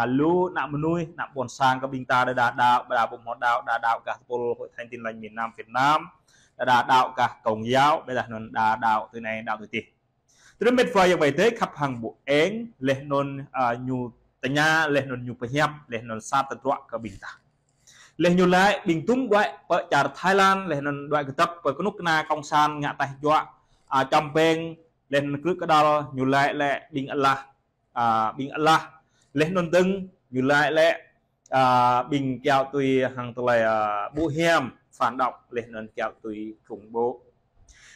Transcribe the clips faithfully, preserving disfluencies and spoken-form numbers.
Lu ană mơnuih, ană ƀôn sang kơ ƀing ta đa đa đaŏ, đa đa ƀu hmâo đaŏ, đa đaŏ gah tơpul Hội Thánh Tin Lành miền Nam Việt Nam, đa đa đaŏ gah Công giáo, ƀiădah anŭn đa đaŏ tui anai đaŏ tui adih. Tơdơi met wa ayŏng amai adơi khăp hăng ƀu eng, laih anŭn, a, ñu tơña, laih anŭn ñu pơhiăp, laih anŭn sat tơdruă kơ ƀing ta. Laih ñu laĭ ƀing tum đuaĭ pơ čar Thái Lan, laih anŭn đuaĭ kơdŏp pơ kơnuk kơna cộng sản ngă taih juă, a, čăm peng, laih anŭn krư̆ kơdăl ñu laĭ lĕ ƀing alah, a, ƀing alah, laih anŭn dơ̆ng ñu laĭ lĕ, a, ƀing kiaŏ tui hăng tơlơi, a, ƀu hiam, phản động, laih anŭn kiaŏ tui khủng bố.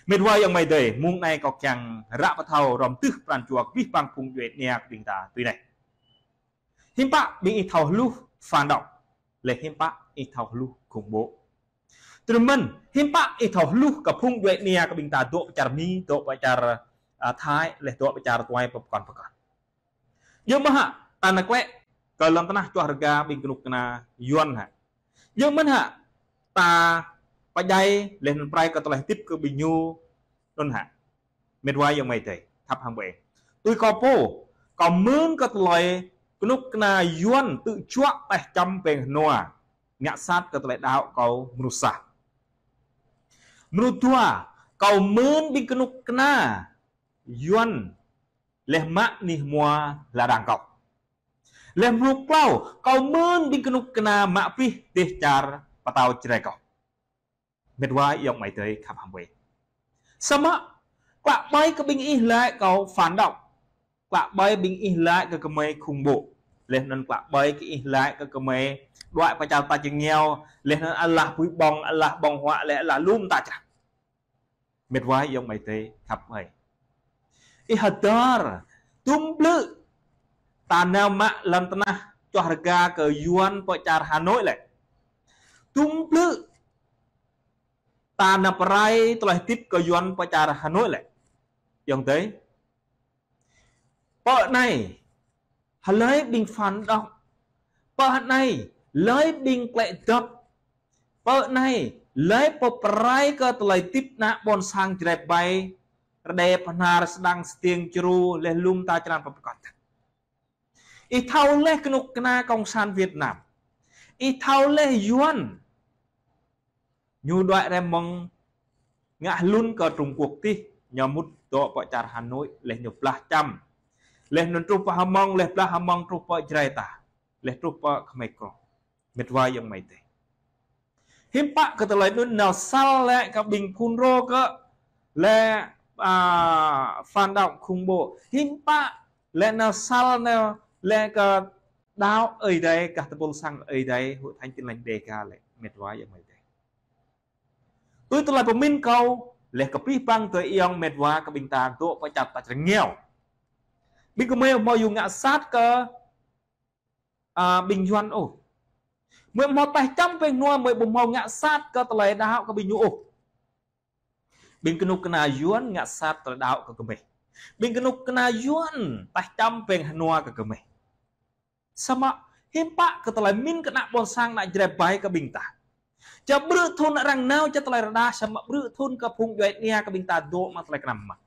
Met wa ayŏng amai adơi, mông anai kâo kiăng ră pơthâo hrŏm tơ̆ pran jua abih bang phung djuai ania kơ ƀing ta tui anai. Hiư̆m pă ƀing ih thâo hluh phản động, laih hiư̆m pă ih thâo hluh khủng bố. Tơdơi mơ̆n, hiư̆m pă ih thâo hluh kơ phung djuai ania kơ ƀing ta dŏ pơ čar Mi, dŏ pơ čar, a, Thái, laih dŏ pơ čar tuai pơkŏn pơkŏn. Djơ̆ mơ̆n hă, ta nao klĕ kơ lŏn tơnah čuah rơga ƀing kơnuk kơna Yuan hă. Djơ̆ mơ̆n hă, ta pơdjai laih anŭn pơrai kơ tơlơi hơdip kơ ƀing ñu anŭn hă. Met wa ayŏng amai adơi khăp hăng ƀu eng. Tui kâo pô, kâo mơ̆n kơ tơlơi kơnuk kơna Yuan tŭ juă taih čăm peng hơnua, ngă sat kơ tơlơi đaŏ kâo mrô sa. Mrô dua, kâo mơ̆n ƀing kơnuk kơna Yuan laih mă anih hmua lŏn đang kâo. Laih mrô klâo, kâo mơ̆n ƀing kơnuk kơna mă pih dêh čar pơtao Jrai kâo. Met wa ayŏng amai adơi khăp hăng ƀu eng. Samơ̆, klă ƀai kơ ƀing ih laĭ kâo phản động. Klă ƀai ƀing ih laĭ kơ gơmơi khủng bố. Laih anŭn klă ƀai kơ ih laĭ kơ gơmơi đuaĭ pơ čar tač rơngiao. Laih anŭn alah apui ƀơ̆ng, alah ƀơ̆ng huă, laih alah lŏm ta črah. Met wa ayŏng amai adơi khăp ƀu eng. Ih hơdơr, tum blư̆ ta nao mă lŏn tơnah čuah rơga kơ Yuan pơ čar Hà Nội lĕ. Tum blư̆ ta nao pơrai tơlơi hơdip kơ Yuan pơ čar Hà Nội lĕ. Ayŏng adơi. Pơ anai, hlơi ƀing phản động. Pơ anai, hlơi ƀing klĕ dŏp. Pơ anai, hlơi pô pơrai kơ tơlơi hơdip ană ƀôn sang Jrai ƀai, rơđê pơhnar sơdang sơtiêng čru, laih lŏm ta črăn pơkŏn. Ih thâo laih kơnuk kơna cộng sản Việt Nam. Ih thâo laih Yuan. Ñu đuaĭ rai mơ̆ng ngă hlŭn kơ Trung Quốc tih, ñu mŭt dŏ pơ čar Hà Nội, laih ñu blah čăm. Laih anŭn truh pơ Hmông, laih blah Hmông truh pơ Jrai ta. Laih truh pơ Khmer Krông. Met wa ayŏng amai adơi. Hiư̆m pă kơ tơlơi anŭn nao săl lĕ kơ ƀing phun rô kơ lĕ, a, phản động khủng bố. Hiư̆m pă lĕ nao săl nao lĕ kơ đaŏ Ơi Adai, gah tơpul sang Ơi Adai, Hội Thánh Tin Lành Đêga lĕ, met wa ayŏng amai adơi. Tui tơlơi pơmĭn kâo, laih kơ abih bang adơi ayŏng met wa kơ ƀing ta dŏ pơ čar tač rơngiao. Ƀing gơmơi ƀu hmâo yua ngă sat kơ, a, ƀing Yuan ôh. Gơmơi ƀu hmâo taih čăm peng hơnua, gơmơi ƀu hmâo ngă sat kơ tơlơi đaŏ kơ ƀing ñu ôh. Ƀing kơnuk kơna Yuan ngă sat tơlơi đaŏ kơ gơmơi. Ƀing kơnuk kơna Yuan taih čăm peng hơnua kơ gơmơi. Samơ̆ hiư̆m pă kơ tơlơi pơmĭn kơ ană ƀôn sang ană Jrai ƀai kơ ƀing ta. Ča ƀrư̆ thŭn arăng nao ča tơlơi rơđah, samơ̆ ƀrư̆ thŭn kơ phung djuai ania kơ ƀing ta dŏ mă tơlơi kơnăm mơ̆n.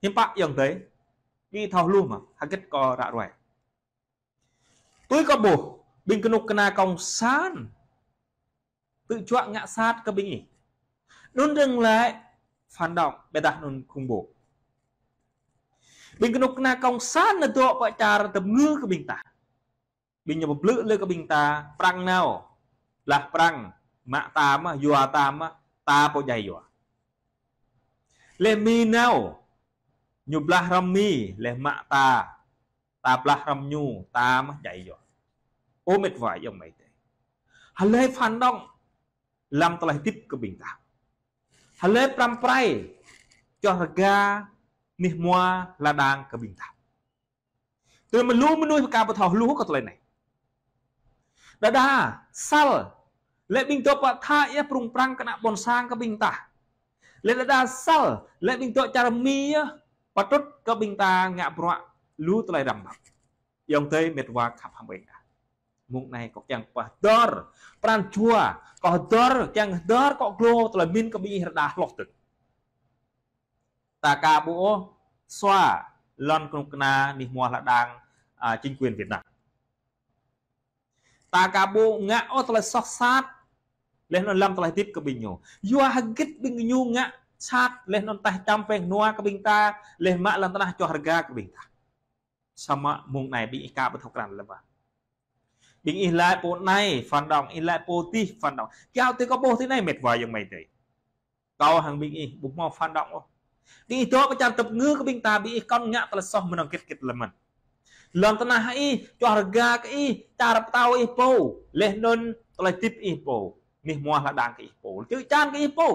Hiư̆m pă ayŏng adơi, ƀing ih thâo hluh mơ̆, hơget kâo ră ruai. Tui kâo ƀuh, ƀing kơnuk kơna cộng sản tŭ juă ngă sat kơ ƀing ih. Anŭn dơ̆ng lĕ phản động, ƀiădah anŭn khủng bố. Ƀing kơnuk kơna cộng sản nao dŏ pơ čar tơmngư kơ ƀing ta. Ƀing ñu pơblư̆ lĕ kơ ƀing ta, Prăng nao, blah Prăng, mă ta mơ̆, yua ta mơ̆, ta pô djai yua. Laih Mi nao, ñu blah hrŏm Mi, laih mă ta, ta blah hrŏm ñu, ta mơ̆ djai yua. Ơ met wa ayŏng amai adơi. Hlơi phản động lăm tơlơi hơdip kơ ƀing ta. Hlơi pơrăm pơrai čuah rơga anih hmua lŏn đang kơ ƀing ta. Tơdah mơ̆ lu mơnuih pơkă ƀu thâo hluh kơ tơlơi anai. Đơđa săl lĕ ƀing dŏ pơ Thái yơh prung prăng kơ ană ƀôn sang kơ ƀing ta. Lĕ đơđa săl lĕ ƀing dŏ čar Mi yơh pơtrŭt kơ ƀing ta ngă bruă lu tơlơi răm mă. Ayŏng adơi met wa khăp hăng ƀing ta. Mông anai kâo kiăng pơhơdơr pran jua, kâo hơdơr, kiăng hơdơr kơ glô tơlơi pơmĭn kơ ƀing ih rơđah hloh tơ̆. Ta aka ƀu ôh sua lŏn kơnuk kơna anih hmua lŏn đang, a, chính quyền Việt Nam. Ta aka ƀu ngă ôh tơlơi soh sat, laih anŭn lăm tơlơi hơdip kơ ƀing ñu. Yua hơgĕt ƀing ñu ngă sat, laih anŭn taih čăm pĕng nua kơ ƀing ta, laih mă lŏn tơnah čoh rơga kơ ƀing ta. Samơ̆ mông anai ƀing ih aka ƀu thâo krăn lĕ ƀă. Ƀing ih laĭ pô anai phản động, ih laĭ pô adih phản động. Kiaŏ tui kâo ƀuh tui anai mĕt wa ayŏng amai adơi. Kâo hăng ƀing ih ƀu hmâo phản động ôh. Ƀing ih dŏ pơ čar tơpơngư kơ ƀing ta, ƀing ih kŏn ngă tơlơi soh mơnơ̆ng hơgĕt hơgĕt lĕ mơ̆n. Lŏn tơnah ih, čoh rơga kơ ih, čar pơtao ih pô, laih anŭn tơlơi hơdip ih pô, mih hmua hla đang kơ ih pô, čư̆ čan kơ ih pô.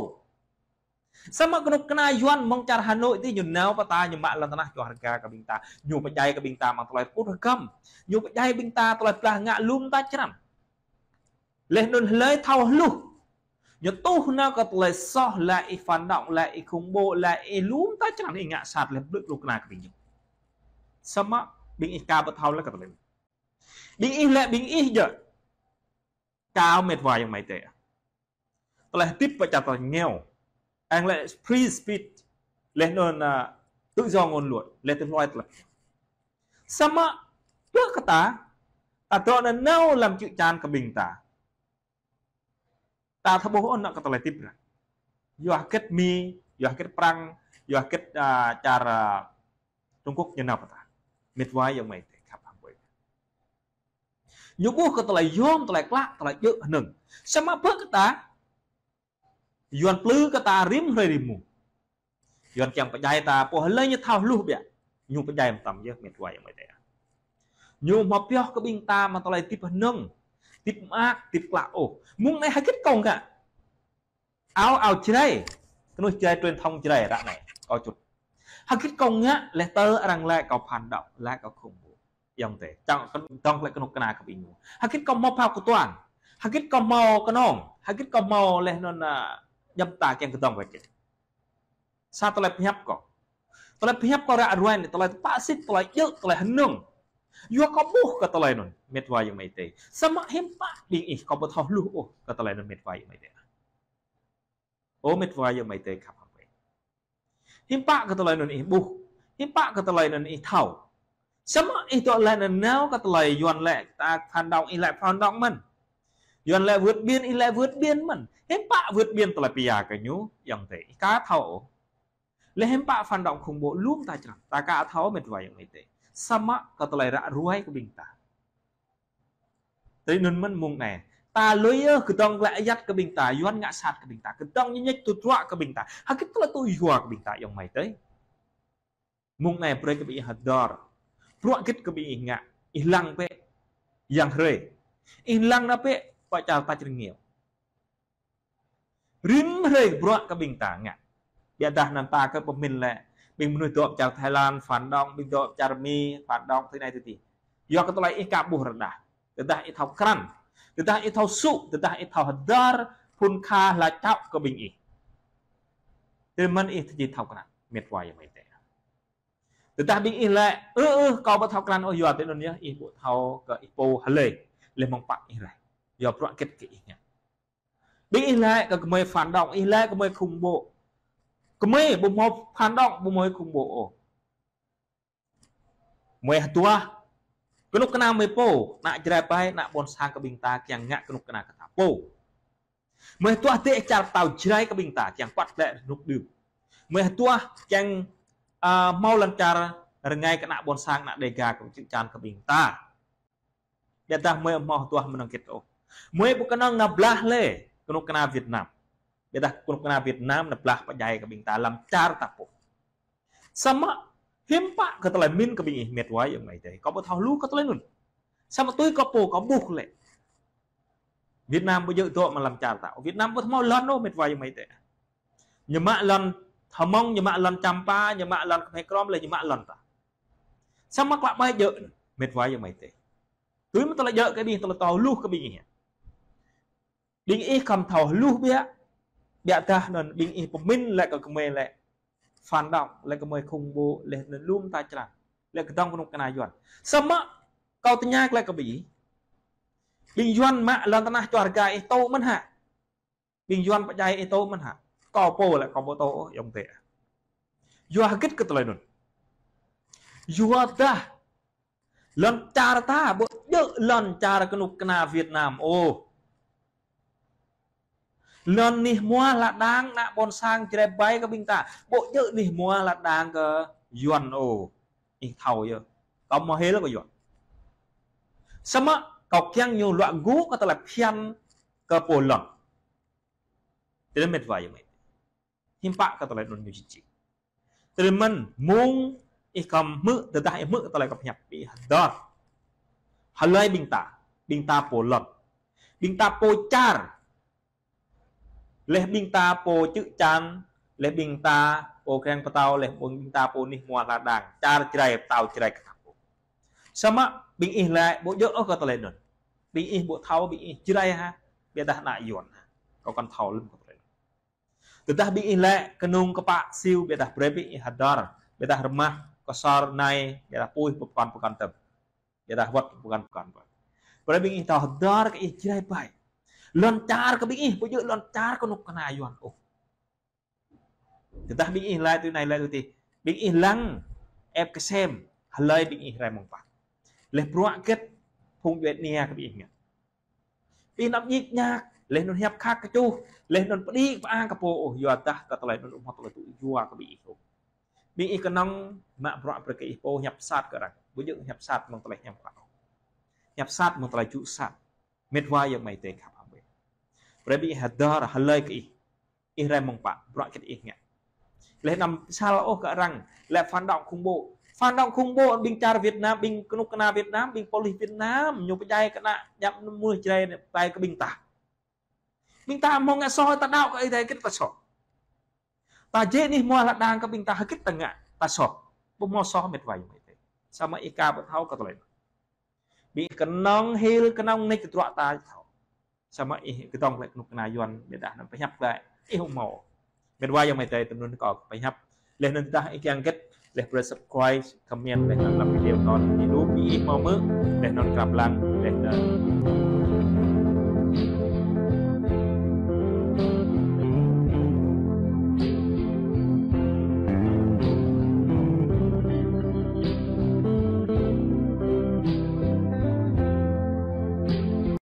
Samơ̆ kơnuk kơna Yuan mơ̆ng čar Hà Nội adih ñu nao pơ ta ñu mă lŏn tơnah čoh rơga kơ ƀing ta, ñu pơdjai kơ ƀing ta mơ̆ng tơlơi pŭt hơgăm, ñu pơdjai ƀing ta tơlơi blah ngă lŏm ta črăn. Laih anŭn hlơi thâo hluh. Ñu tuh nao kơ tơlơi soh, laĭ ih phản động, laĭ ih khủng bố, laĭ ih lŏm ta črăn, ih ngă sat laih blư̆ kơnuk kơna kơ ƀing ñu. Samơ̆ ƀing ih aka ƀu thâo lĕ kơ tơlơi. Ƀing ih laĭ ƀing ih djơ̆. Kâo mĕt wa ayŏng amai adơi. Tơlơi hơdip pơ čar ta rơngiao. Eng laĭ free speech. Laih anŭn, a, tự do ngôn luận. Laih tui hluai tơlơi. Samơ̆, ƀơi kơ ta, ta dŏ nao lăm čư̆ čan kơ ƀing ta. Ta thâo ƀuh ôh nao kơ tơlơi hơdip ră. Yua hơgĕt Mi, yua hơgĕt Prăng, yua hơgĕt, a, čar, a, Trung Quốc ñu nao pơ ta. Mĕt wa ayŏng amai adơi khăp hăng ƀuh. Ñu ƀuh kơ tơlơi yôm, tơlơi klă, tơlơi djơ̆ hơnơ̆ng. Samơ̆ ƀơi kơ ta, Yuan plư kơ ta rĭm hrơi rĭm mông. Yuan kiăng pơdjai ta, pô hlơi ñu thâo hluh biă. Ñu pơdjai mơtam yơh mĕt wa ayŏng amai adơi. Ñu hmâo pioh kơ ƀing ta mă tơlơi hơdip hơnơ̆ng, hơdip mơak, hơdip klă ôh. Mông anai hơgĕt kâo ngă. Ao, ao Jrai. Kơnuih Jrai truyền thông Jrai ră anai. Kâo čŭt. Hơgĕt kâo ngă laih tơl arăng laĭ kâo phản động, laĭ kâo khủng bố. Ayŏng adơi. Čang kơ dŏng laĭ kơnuk kơna kơ ƀing ñu. Hơgĕt kâo hmâo phao kơtuang. Hơgĕt kâo hmâo kơnong. Hơgĕt kâo hmâo laih anŭn, a, djăm ta kiăng kơ dŏng wơ̆t kĕ. Sa tơlơi pơhiăp kâo. Tơlơi pơhiăp kâo ră ruai anai, tơlơi tơpă sĭt, tơlơi djơ̆, tơlơi hơnơ̆ng. Yua kâo ƀuh kơ tơlơi anŭn, mĕt wa ayŏng amai adơi. Samơ̆ hiư̆m pă ƀing ih kâo ƀu thâo hluh ôh kơ tơlơi anŭn mĕt wa ayŏng amai adơi. Ơ mĕt wa ayŏng amai adơi khăp hăng ƀuh. Hiư̆m pă kơ tơlơi anŭn ih ƀuh. Hiư̆m pă kơ tơlơi anŭn ih thâo. Samơ̆ ih dŏ laĭ anŭn nao kơ tơlơi Yuan laĭ ta phản động, ih laĭ phản động mơ̆n. Yuan laĭ vượt biên, ih laĭ vượt biên mơ̆n. Hiư̆m pă vượt biên tơlơi pia kơ ñu, ayŏng adơi. Ih aka thâo ôh. Laih hiư̆m pă phản động khủng bố lŏm ta črăn. Ta aka thâo mĕt wa ayŏng amai adơi. Samơ̆ kơ tơlơi ră ruai kơ ƀing ta. Tui anŭn mơ̆n mông anai. Ta lui yơh kơdŏng glaĭ ayăt kơ ƀing ta, Yuan ngă sat kơ ƀing ta. Kơdŏng ñu ñĕč tŭ truă kơ ƀing ta. Hơgĕt tơlơi tŭ yua kơ ƀing ta ayŏng amai adơi. Mông anai brơi kơ ƀing ih hơdơr. Bruă hơgĕt kơ ƀing ih ngă. Ih lăng bĕ. Yang hrơi. Ih lăng nao bĕ. Pơ čar ta rơngiao. Rĭm hrơi bruă kơ ƀing ta ngă. Biă dah anŭn ta kơ pơmĭn lĕ. Ƀing mơnuih dŏ pơ čar Thái Lan, phản động, ƀing dŏ pơ čar Mi, phản động, tui anai tui adih. Yua kơ tơlơi ih aka ƀuh rơđah. Tơdah ih thâo krăn. Tơdah ih thâo sŭ, tơdah ih thâo hơdơr, phŭn kha hla čŏk kơ ƀing ih. Tui mơ̆n ih či thâo krăn. Mĕt wa ayŏng amai adơi. Tơdah ƀing ih laĭ, ơ, ơ, kâo ƀu thâo krăn ôh yua tui anŭn yơh, ih ƀu thâo kơ ih pô hlơi. Laih mơ̆ng pă ih rai. Yua bruă hơgĕt kơ ih ngă. Ƀing ih laĭ kơ gơmơi phản động, ih laĭ gơmơi khủng bố. Gơmơi ƀu hmâo phản động, ƀu hmâo khủng bố ôh. Gơmơi hơduah. Kơnuk kơna gơmơi pô, ană Jrai ƀai, ană ƀôn sang kơ ƀing ta kiăng ngă kơnuk kơna kơ ta pô. Gơmơi hơduah dêh čar pơtao Jrai kơ ƀing ta, kiăng kuăt klĕ rơnŭk đưm. Gơmơi hơduah kiăng, a, hmâo lŏn čar rơngai kơ ană ƀôn sang, ană Đêga kơ čư̆ čan kơ ƀing ta. Biă dah gơmơi hmâo hơduah mơnơ̆ng hơgĕt ôh. Gơmơi ƀu kơnơ̆ng nao blah lĕ kơnuk kơna Việt Nam. Biă dah kơnuk kơna Việt Nam nao blah pơdjai kơ ƀing ta lăm čar ta pô. Samơ̆ hiư̆m pă kơ tơlơi pơmĭn kơ ƀing ih mĕt wa ayŏng amai adơi. Kâo ƀu thâo hluh kơ tơlơi anŭn. Samơ̆ tui kâo pô kâo ƀuh lĕ. Việt Nam ƀu djơ̆ dŏ mă lăm čar ta. Việt Nam ƀu hmâo lŏn ôh mĕt wa ayŏng amai adơi. Ñu mă lŏn Hmông, ñu mă lŏn Čăm Pa, ñu mă lŏn Khmer Krom, laih ñu mă lŏn ta. Samơ̆ klă ƀai djơ̆, mĕt wa ayŏng amai adơi. Tui mơ̆ tơlơi djơ̆ kơ ƀing ih, tơlơi thâo hluh kơ ƀing ih. Ƀing ih khŏm thâo hluh biă, biă dah anŭn ƀing ih pơmĭn lĕ kơ gơmơi lĕ phản động, lĕ gơmơi khủng bố, laih anŭn lŏm ta črăn, lĕ kơdŏng kơnuk kơna Yuan. Samơ̆ kâo tơña lĕ kơ ƀing ih. Ƀing Yuan mă lŏn tơnah čoh rơga ih tŭ mơ̆n hă? Ƀing Yuan pơdjai ih tŭ mơ̆n hă? Kâo pô lĕ kâo ƀu tŭ ôh, ayŏng adơi. Yua hơgĕt kơ tơlơi anŭn. Yua dah Lŏn čar ta, ƀu djơ̆ lŏn čar kơnuk kơna Việt Nam ôh. Lŏn nih hmua hla đang ană ƀôn sang Jrai ƀai kơ ƀing ta. Ƀu djơ̆ nih hmua hla đang kơ Yuan ôh. Ih thâo yơh. Kâo mơhil kơ Yuan. Samơ̆ kâo kiăng ñu luă gŭ kơ tơlơi phiăn kơ pô lŏn. Tơdah met wa yơh met. Hiư̆m pă kơ tơlơi anŭn ñu jing jing. Tơdah mơ̆n mơ̆ng ih khŏm hmư̆, tơdah ih hmư̆ kơ tơlơi kâo pơhiăp, ih hơdơr. Hlơi ƀing ta, ƀing ta pô lŏn. Ƀing ta pô čar. Laih ƀing ta pô čư̆ čan, laih ƀing ta pô kreng pơtao, laih ƀing ta pô nih hmua hla đang. Čar Jrai, pơtao Jrai kơ ta pô. Samơ̆ ƀing ih laĭ, ƀu djơ̆ ôh kơ tơlơi anŭn. Ƀing ih ƀu thâo, ƀing ih Jrai hă, ƀiădah ană Yuan hă. Kâo kăn thâo lơ̆m kơ tơlơi anŭn. Tơdah ƀing ih laĭ kơnung kơpă siu, ƀiădah brơi ƀing ih hơdơr, ƀiădah rơmah, kơsor, nai, ƀiădah puih pơkŏn pơkŏn tơm. Ƀiădah wơ̆t pơkŏn pơkŏn. Brơi ƀing ih thâo hơdơr kơ ih Jrai ƀai. Lŏn čar kơ ƀing ih, ƀu djơ̆ lŏn čar kơnuk kơna Yuan ôh. Tơdah ƀing ih laĭ tui anai laĭ tui adih. Ƀing ih lăng ĕp kơsem, hlơi ƀing ih rai mơ̆ng pă. Laih bruă hơget phung djuai ania kơ ƀing ih ngă. Ƀing ih anăm ñik ñak, laih anŭn hiăp khăk kơčŭh, laih anŭn pơđĭ pơang kơ pô ôh, yua dah kơ tơlơi anŭn ƀu hmâo tơlơi tŭ yua kơ ƀing ih ôh. Ƀing ih kơnơ̆ng mă bruă brơi kơ ih pô hiăp sat kơ arăng. Ƀu djơ̆ hiăp sat mơ̆ng tơlơi hiam klă ôh. Hiăp sat mơ̆ng tơlơi jŭ sat. Met wa ayŏng amai adơi khăp hăng ƀing. Brơi ƀing ih hơdơr hlơi kơ ih. Ih rai mơ̆ng pă, bruă hơget ih ngă. Laih anăm sal ôh kơ arăng, laĭ phản động khủng bố. Phản động khủng bố, ƀing čar Việt Nam, ƀing kơnuk kơna Việt Nam, ƀing polis Việt Nam, ñu pơdjai kơ ană, ñăp mơnuih Jrai anai, ƀai kơ ƀing ta. Ƀing ta hmâo ngă soh, ta đaŏ kơ Ơi Adai hơget ta soh. Ta jĕ nih hmua hla đang kơ ƀing ta hơget ta ngă, ta soh. Ƀu hmâo soh met wa ayŏng amai adơi. Samơ̆ ih ka ƀu thâo kơ tơlơi anŭn. Ƀing ih kơnơ̆ng hil kơnơ̆ng nik tơdruă ta thâo. Samơ̆ ih kơdŏng glaĭ kơnuk kơna Yuan, ƀiădah anăm pơhiăp glaĭ. Ih ƀu hmâo. Met wa ayŏng amai adơi, tui anŭn kâo pơhiăp. Laih anŭn tơdah ih kiăng hơget, laih brơi subscribe, comment, laih anŭn lăng video anŭn. Ih lu ƀing ih hmâo hmư̆, laih anŭn krăp lăng, laih anŭn